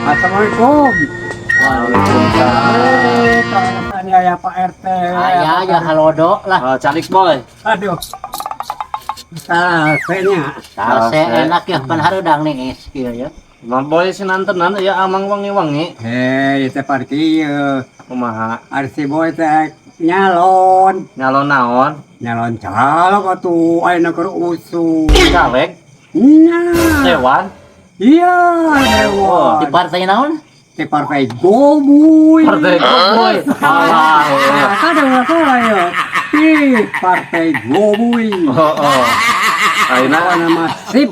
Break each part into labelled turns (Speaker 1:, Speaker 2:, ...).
Speaker 1: Assalamualaikum.
Speaker 2: Waalaikumsalam.
Speaker 1: Eh, ini aya Pak RT.
Speaker 3: Aya ya halodo lah.
Speaker 2: Oh, calik, Boy.
Speaker 1: Aduh. Salsenya.
Speaker 3: Salse
Speaker 2: Salse.
Speaker 3: enak ya pan hareudang nih is kieu ya.
Speaker 2: Mang Boy sinantenan ya amang wangi-wangi.
Speaker 1: Hei, teh parkir.
Speaker 2: Kumaha?
Speaker 1: Ari si Boy teh nyalon.
Speaker 2: Nyalon naon?
Speaker 1: Nyalon caleg atuh ayeuna keur usum.
Speaker 2: Caleg?
Speaker 1: Nya.
Speaker 2: Dewan?
Speaker 1: Iya, dewan.
Speaker 3: Di partai naon?
Speaker 1: Di partai Gobuy.
Speaker 2: Partai Goboy. Alah.
Speaker 1: Ah, kada masalah ya. Ih, partai Gobuy.
Speaker 2: Oh. Ayeuna
Speaker 1: Apa nama sip.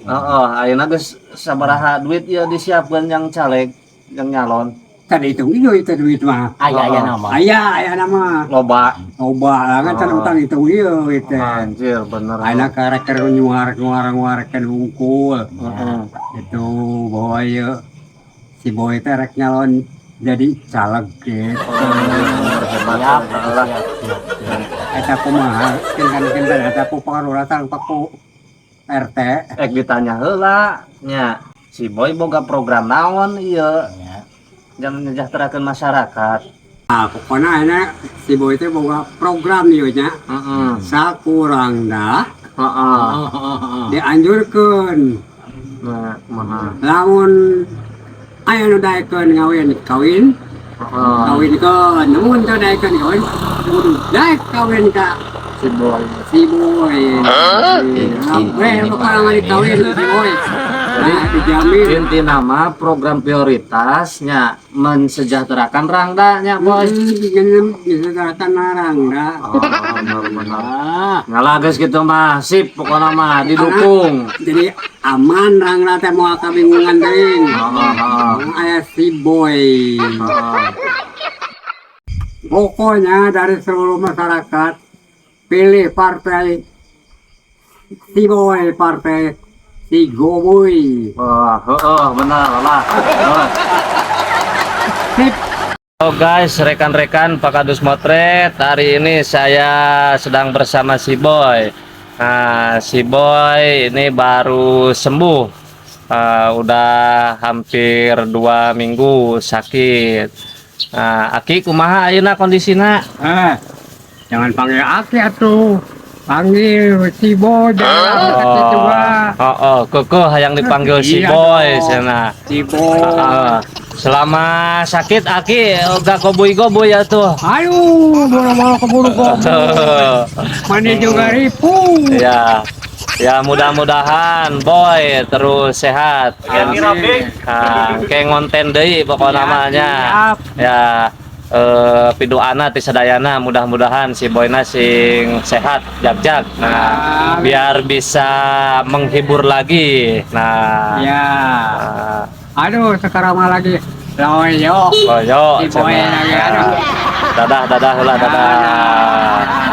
Speaker 2: Oh, ayeuna geus sabaraha duit ya disiapkeun yang caleg, yang nyalon?
Speaker 1: Tadi hitung itu itu duit mah.
Speaker 3: Aya aya
Speaker 2: Oh.
Speaker 3: nama.
Speaker 1: Aya, aya nama.
Speaker 2: Loba.
Speaker 1: Loba lah kan can
Speaker 2: Oh.
Speaker 1: utang hitung ieu itu.
Speaker 2: Anjir, bener.
Speaker 1: Ayeuna karakter nyuar nyuar nyuarkeun hungkul.
Speaker 2: Heeh.
Speaker 1: Itu bahwa ieu si Boy teh rek nyalon jadi caleg gitu.
Speaker 2: Hebat.
Speaker 3: Siap,
Speaker 2: lah.
Speaker 3: siap, siap, siap.
Speaker 1: Eta kumaha kinten-kinten eta ku Pak sareng Pak ku RT.
Speaker 2: Ek ditanya heula nya. Si Boy boga program naon ieu
Speaker 3: Ya.
Speaker 2: jangan menyejahterakan masyarakat.
Speaker 1: Ah, pokoknya ayeuna si Boy teh boga program ieu nya.
Speaker 2: Heeh.
Speaker 1: Sakurangna
Speaker 2: Heeh.
Speaker 1: dianjurkeun.
Speaker 2: Nah, kumaha?
Speaker 1: Lamun aya nu daekeun ngawin kawin,
Speaker 2: Heeh.
Speaker 1: kawinkeun. Lamun teu daekeun kawin, kudu daek kawin ka
Speaker 2: Si Boy.
Speaker 1: Si Boy. Kabeh bakal ngali kawin si Boy. Nah, dijamin.
Speaker 2: Inti nama program prioritasnya mensejahterakan rangda nya, Boy.
Speaker 1: Mensejahterakan rangda.
Speaker 2: Oh, benar benar.
Speaker 3: Ah,
Speaker 2: Ngalah geus gitu mah, sip pokoknya mah didukung.
Speaker 1: Jadi aman rangda teh moal kabingungan teuing.
Speaker 2: Heeh, heeh.
Speaker 1: Aya si Boy.
Speaker 2: Heeh.
Speaker 1: Pokoknya dari seluruh masyarakat pilih partai si Boy, partai si Goboy.
Speaker 2: Wah, heeh, benar lah. Heeh.
Speaker 1: Sip.
Speaker 2: Oh guys, rekan-rekan Pak Kadus Motret, hari ini saya sedang bersama si Boy. Nah, si Boy ini baru sembuh. Udah hampir 2 minggu sakit. Nah, Aki, kumaha ayeuna kondisina?
Speaker 1: Eh, jangan panggil Aki atuh. Panggil si Boy, jangan oh. juga.
Speaker 2: Oh, kekeh hayang dipanggil si
Speaker 1: Iya
Speaker 2: Boy
Speaker 1: dong.
Speaker 2: Cenah.
Speaker 1: Si Boy.
Speaker 2: Ah, selama sakit Aki gak gobuy-gobuy ya tuh.
Speaker 1: Ayo, boro-boro keburu gobuy. Mani juga ripu.
Speaker 2: Ya. Ya, mudah-mudahan Boy terus sehat.
Speaker 1: Amin.
Speaker 2: Nah, kayak ngonten deui pokokna mah nya.
Speaker 1: Siap.
Speaker 2: Ya, piduana ti sadayana mudah-mudahan si Boyna sing sehat jag-jag. Nah,
Speaker 1: Amin.
Speaker 2: biar bisa menghibur lagi. Nah,
Speaker 1: Ya.
Speaker 2: nah,
Speaker 1: Aduh, sekarang mah lagi loyo.
Speaker 2: loyo
Speaker 1: Si Boy
Speaker 2: cenah.
Speaker 1: lagi, aduh.
Speaker 2: Dadah, dadah lah, dadah.
Speaker 1: Dadah.